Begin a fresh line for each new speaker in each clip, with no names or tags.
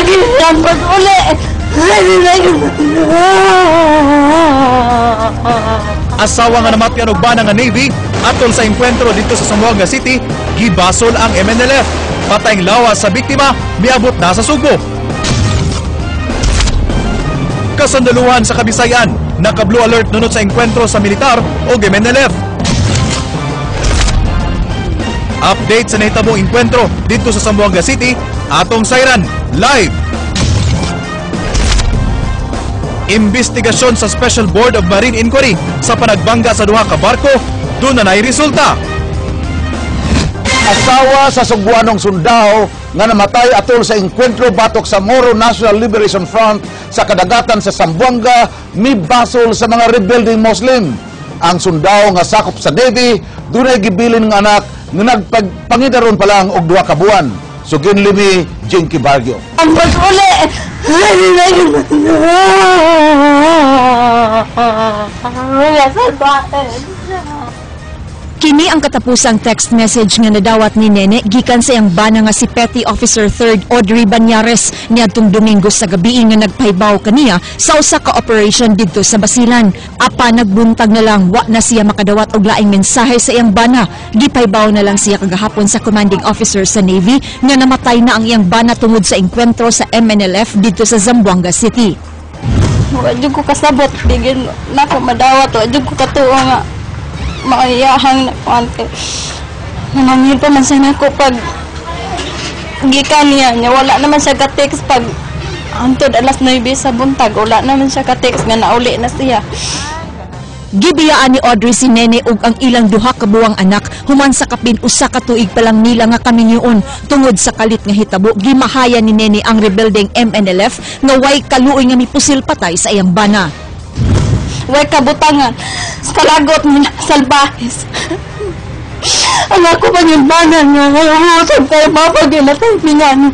Lagi siyang pag-uli.
Asawa nga namatyan og bana nga Navy atol sa engkwentro dito sa Zamboanga City, gibasol ang MNLF. Patayng lawas sa biktima miabot na sa Sugbo. Kasundaluhan sa Kabisayan, naka-blue alert nunot sa engkwentro sa militar o MNLF. Update sa nahitabong engkwentro dito sa Zamboanga City, atong sayran live. Imbestigasyon sa Special Board of Marine Inquiry sa panagbangga sa duha ka barko, doon na resulta.
Asawa sa Sugbuanong sundao nga namatay atol sa engkwentro batok sa Moro National Liberation Front sa kadagatan sa Zamboanga mibasol sa mga rebuilding Muslim. Ang sundao nga sakop sa Navy dunay gibilin nga anak nga nagpangidaron pa lang og 2 ka buwan. Sugin limi Jinky Barrio.
Ang pag-uli. Mga salbahe.
Kini ang katapusang text message nga nadawat ni Nene gikan sa iyang bana nga si Petty Officer 3rd Audrey Banyares niadtong Domingo sa gabi nga nagpahibaw kaniya sa usa ka operation didto sa Basilan. Apa nagbuntag na lang wa na siya makadawat og laing mensahe sa iyang bana. Gipahibaw na lang siya kagahapon sa commanding officer sa Navy nga namatay na ang iyang bana tungod sa engkwentro sa MNLF didto sa Zamboanga City.
Wa jud ko kasabot, bigin nako madawat, wa jud ko katuo nga maiyahang na kuan kay nangangin pa man siya nako pag gikan niya niya, wala naman siya ka-text pag antod alas 9 sa buntag, wala naman siya ka-text nga nauli na siya.
Gibiyaan ni Audrey si Nene ug ang ilang duha ka buwang anak human sa kapin usa ka tuig pa lang nila nga kaminyoon. Tungod sa kalit nga hitabo, gimahaya ni Nene ang rebuilding MNLF nga way kaluoy nga mipusil patay sa iyang bana.
Way kabutangan sa kalagot ni salbahes. Ang ako pa yung bana nga ngayon tayo mapagilatay mingan.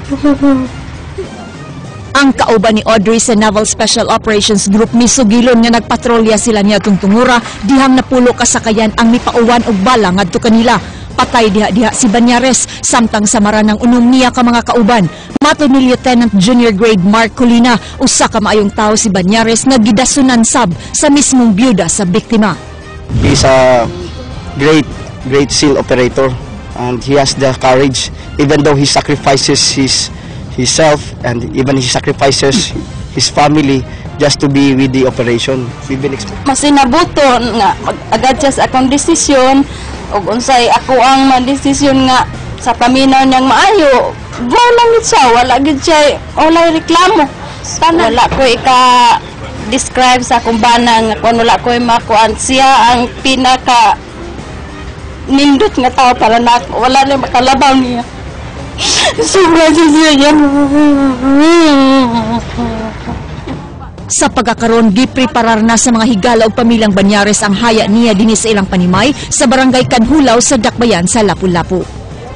Ang kauban ni Audrey sa Naval Special Operations Group misugilon nga nagpatrolya sila niya tungtungura dihang napulo kasakayan ang mipauwan og bala ngadto kanila. Patay diha-diha si Banyares samtang samaran ng unom niya ka mga kauban. Matod ni Lieutenant Junior Grade Mark Colina, usa ka maayong tawo si Banyares nga gidasunan sab sa mismong byuda sa biktima.
He's a great, great SEAL operator and he has the courage even though he sacrifices himself and even he sacrifices his family just to be with the operation. We've been
Masinabuton nga agad siya sa akong desisyon ug unsay ako ang madesisyon nga sa paminaw niyang maayo. Go lang gid siya, wala gid siya, walay reklamo. Tanan. Wala ko ika-describe sa akong bana nga kung wala ko makuan, siya ang pinaka nindot nga tao para nako, wala na makalabaw niya. Sobra siya.
Sa pagkakaroon, gipreparar na sa mga higala og pamilyang Banyares ang haya niya dinhi sa ilang panimay sa barangay Canjulao sa Dakbayan sa Lapu-Lapu.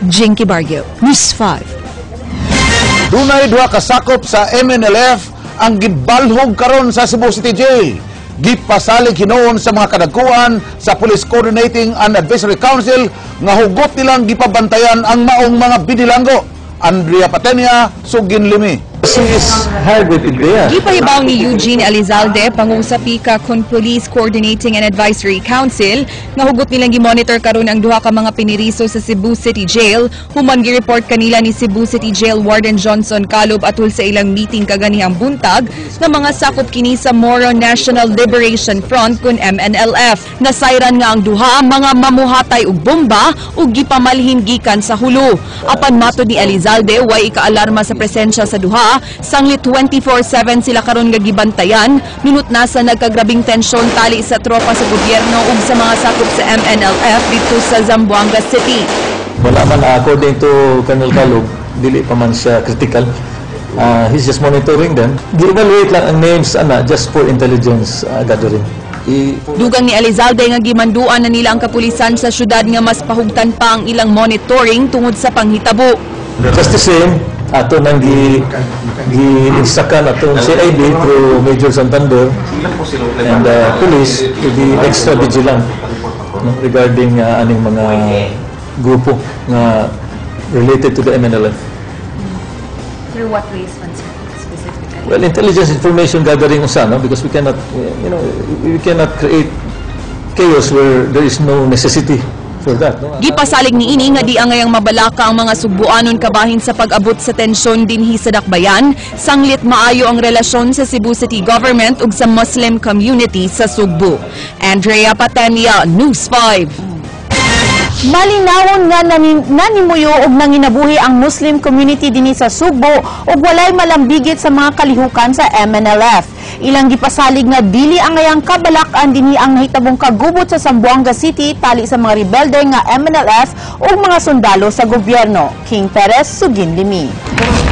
Jinky Barrio, News 5.
Dunay duha ka sakop sa MNLF ang gibalhog karon sa Cebu City Jail. Gipasalig hinuon sa mga kadagkuan sa Police Coordinating and Advisory Council nga hugot nilang gipabantayan ang maong mga bidilanggo. Andrea Patenia, Sugin Limi.
She is hired with Idea.
Gipahibaw ni Eugene Elizalde, pangungsa PICA kun Police Coordinating and Advisory Council, nga hugot nilang gimonitor karon ang duha ka mga piniriso sa Cebu City Jail. Human gi-report kanila ni Cebu City Jail Warden Johnson Calub atul sa ilang meeting kaganihang buntag nga mga sakop kini sa Moro National Liberation Front kun MNLF. Nasayran nga ang duha mga mamuhatay og bomba ug gipamalhin gikan sa Hulo. Apan matod ni Elizalde, way ikaalarma sa presensya sa duha. Sanglit 24/7 sila karon nga gibantayan, minut na sa nagkagrabing tensyon tali sa tropa sa gobyerno ug sa mga sakop sa MNLF dito sa Zamboanga City.
Wala man, according to Colonel Calub, dili pa man siya critical. He's just monitoring them. Gi-evaluate lang ang names ana just for intelligence gathering.
Dugang ni Elizalde nga gimanduan na nila ang kapulisan sa syudad nga mas pahugtan pa ang ilang monitoring tungod sa panghitabo.
Just the same, ato nang gi-instructan atong CID through Major Santander and police to be extra vigilant, no, regarding aning mga grupo nga related to the MNLF.
Through what ways, man, sir?
Well, intelligence information gathering usa, no? Because we cannot create chaos where there is no necessity for that. No?
Gipasalig niini nga di angayang mabalaka ang mga Sugbuanon kabahin sa pag-abot sa tensyon dinhi sa Dakbayan, sanglit maayo ang relasyon sa Cebu City Government ug sa Muslim community sa Sugbo. Andrea Patenia, News 5.
Malinawon nga nanimuyo og nanginabuhi ang Muslim community dinhi sa Sugbo ug walay malambigit sa mga kalihukan sa MNLF. Ilang gipasalig nga dili angayang kabalak-an dinhi ang nahitabong kagubot sa Zamboanga City tali sa mga rebelde nga MNLF ug mga sundalo sa gobyerno. King Perez, Suginlimi.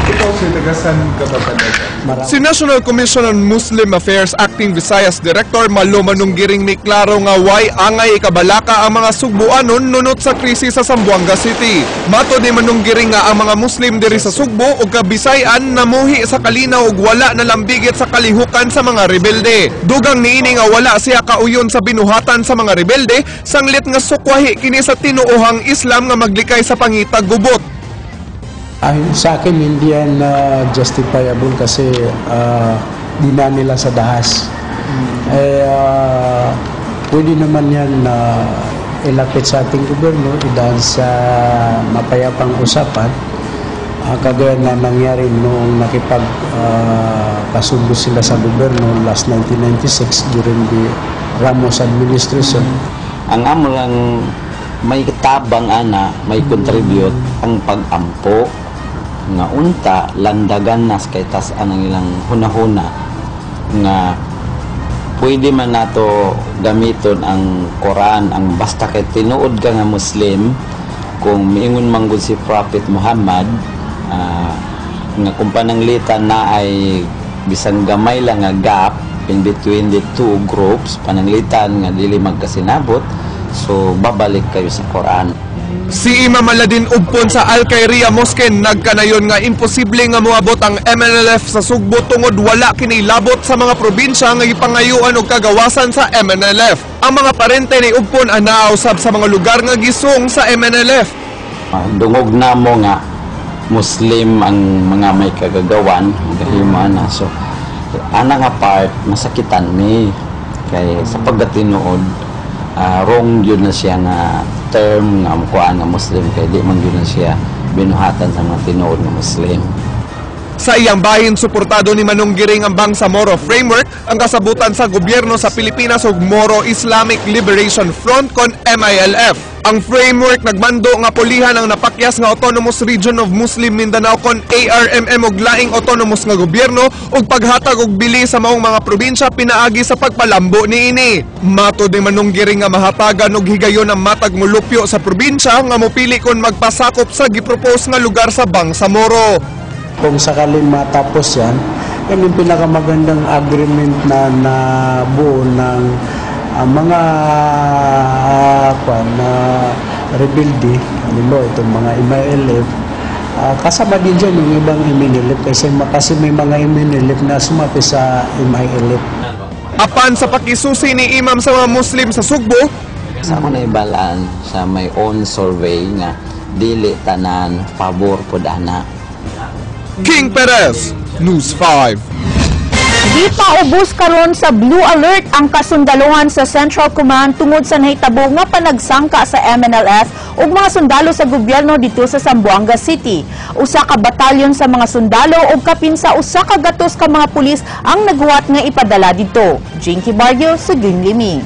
Ikaw, sir, taga saan ka ba talaga?
Si National Commission on Muslim Affairs Acting Visayas Director Malo Manunggiring miklaro nga way angay ikabalaka ang mga Sugbuanon nunot sa krisis sa Zamboanga City. Matod ni Manunggiring nga ang mga Muslim diri sa Sugbo ug Kabisayan namuhi sa kalinaw ug wala nalambigit sa kalihukan sa mga rebelde. Dugang niini nga wala siya kauyon sa binuhatan sa mga rebelde, sanglit nga sukwahi kini sa tinuohang Islam nga maglikay sa pangitag gubot.
Ay, sa akin, hindi yan justifiable kasi di na nila sa dahas. Eh, pwede naman yan na ilapit sa ating gobyerno, idaan sa mapayapang usapan, kagaya na nangyari noong nakipag kasundo sila sa gobyerno last 1996 during the Ramos administration.
Ang amo lang may tabang ana, may contribute ang pag-ampo nga unta landagan nas kay tas-an ang ilang hunahuna nga pwede man nato gamiton ang Quran, ang basta kay tinuod ka nga Muslim, kung miingon man gud si Prophet Muhammad nga kung pananglitan na ay bisan gamay lang nga gap in between the two groups, pananglitan nga dili magkasinabot, so babalik kayo sa Quran.
Si Imam Aladin Ugpon sa Al Khairia Mosque nagkanayon nga imposible nga moabot ang MNLF sa Sugbo tungod wala kini labot sa mga probinsya nga gipangayuan og kagawasan sa MNLF. Ang mga parente ni Ugpon anaa usab sa mga lugar nga gisung sa MNLF.
Dungog na mo nga Muslim ang mga may kagagawan gahimo ana, so ana nga part masakitan mi kay sa pagkatinuod wrong yun na siya nga term nga mukuan nga Muslim kay di man yun na siya binuhatan sa mga tinuod nga Muslim.
Sa iyang bahin, suportado ni Manunggiring ang Bangsamoro Framework, ang kasabutan sa gobyerno sa Pilipinas ug Moro Islamic Liberation Front kon MILF. Ang framework nagmando nga pulihan ang napakyas nga Autonomous Region of Muslim Mindanao kon ARMM og laing autonomous nga gobyerno ug paghatag og bili sa maong mga probinsya pinaagi sa pagpalambo niini. Matod ni Manunggiring nga mahatagan og higayon ang matag mulupyo sa probinsya nga mopili kon magpasakop sa gipropose nga lugar sa Bangsamoro.
Kung sakaling matapos yan, yan yung pinakamagandang agreement na nabuo ng mga kwan, na rebelde, halimbawa itong mga MILF, kasama din dyan yung ibang MNLF kasi may mga MNLF na sumapi sa MILF.
Apan sa pakisusi ni Imam sa mga Muslim sa Sugbo,
Sa ako naibalaan sa my own survey nga dili tanan favor pod ana.
King Perez, News 5.
Gipaubos karon sa Blue Alert ang kasundaluhan sa Central Command tungod sa nahitabo nga panagsangka sa MNLF ug mga sundalo sa gobyerno dito sa Zamboanga City. Usa ka batalyon sa mga sundalo ug kapin sa 100 ka mga pulis ang naghuwat nga ipadala dito. Jinky Barrio sa Ginlimi.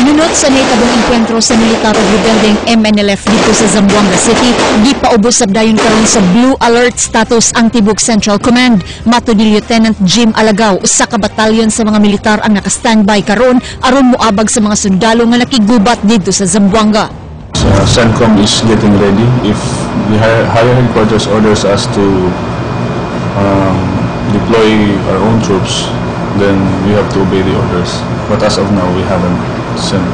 Nunot sa nahitabong engkwentro sa militar ug rebeldeng MNLF dito sa Zamboanga City, gipaubos sab dayon karon sa Blue Alert status ang tibok Central Command. Matod ni Lieutenant Jim Alagaw, usa ka batalyon sa mga militar ang naka-standby karon aron moabag sa mga sundalo nga nakigubat dito sa Zamboanga.
CENTCOM is getting ready. If the higher headquarters orders us to deploy our own troops, then we have to obey the orders. But as of now, we haven't sent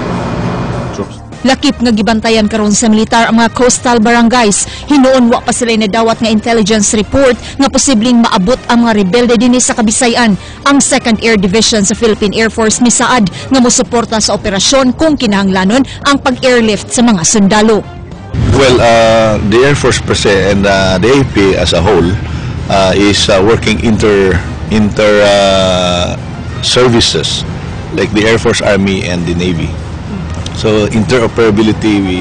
troops.
Lakip nga gibantayan karon sa militar ang mga coastal barangays. Hinuon wa pa sila nadawat nga intelligence report nga posibleng maabot ang mga rebelde dinhi sa Kabisayan. Ang 2nd Air Division sa Philippine Air Force misaad nga mosuporta sa operasyon kung kinahanglanon ang pag-airlift sa mga sundalo.
Well, the Air Force per se and the AFP as a whole is working inter services like the Air Force, Army, and the Navy. So interoperability, we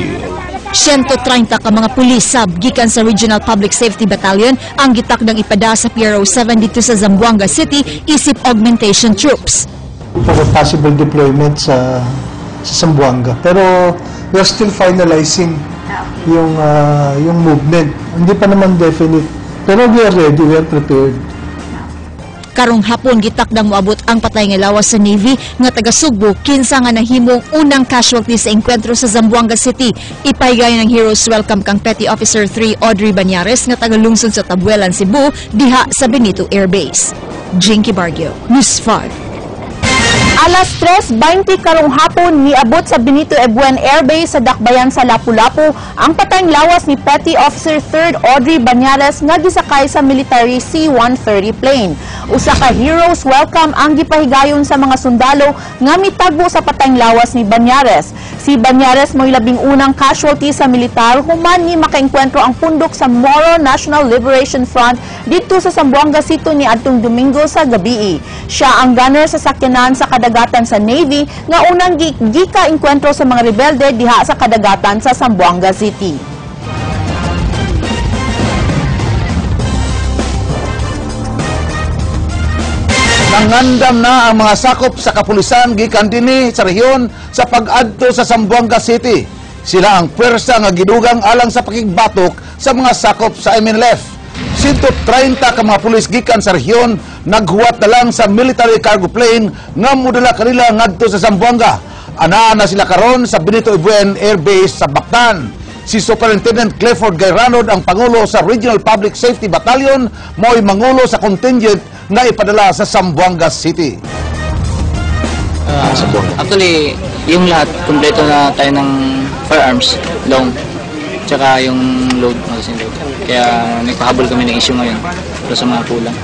130 ka mga pulis sab gikan sa Regional Public Safety Battalion ang gitakdang ipada sa PRO 7 dito sa Zamboanga City isip augmentation troops.
For a possible deployment sa Zamboanga. Pero we are still finalizing yung movement. Hindi pa naman definite. Pero we are ready, we are prepared.
Karong hapon, gitakdang moabot ang patay nga lawas sa Navy nga taga Sugbo, kinsa nga nahimong unang casualty sa engkwentro sa Zamboanga City. Ipahigayon ng Heroes Welcome kang Petty Officer 3 Audrey Banyares nga taga lungsod sa Tabuelan, Cebu, diha sa Benito Air Base. Jinky Bargio, News 5.
Alas 3:20 karong hapon, niabot sa Benito Ebuen Air Base sa Dakbayan sa Lapu-Lapu ang patayng lawas ni Petty Officer 3rd Audrey Banyares nga gisakay sa military C-130 plane. Usa ka heroes welcome ang gipahigayon sa mga sundalo nga mitagbo sa patayng lawas ni Banyares. Si Banyares mo'y 11 na casualty sa militar human ni makaengkwentro ang pundok sa Moro National Liberation Front didto sa Zamboanga City ni adtong Domingo sa gabii. Siya ang gunner sa sakyanan sa kadagatan sa Navy nga unang gika-engkwentro sa mga rebelde diha sa kadagatan sa Zamboanga City.
Nangandam na ang mga sakop sa kapulisan gikan dinhi sa rehiyon sa pag-adto sa Zamboanga City. Sila ang pwersa nga gidugang alang sa pakigbatok sa mga sakop sa MNLF. 130 ka mga pulis gikan sa rehiyon naghuwat na lang sa military cargo plane nga modala kanila ngadto sa Zamboanga. Anaa na sila karon sa Benito Ebuen Air Base sa Mactan. Si Superintendent Clifford Gayranod, ang pangulo sa Regional Public Safety Battalion, mo'y mangulo sa contingent na ipadala sa Zamboanga City.
Actually, yung lahat, kumpleto na tayo ng firearms, long, tsaka yung load, magazine load. Kaya nagpahabol kami ng issue ngayon para sa mga kulang.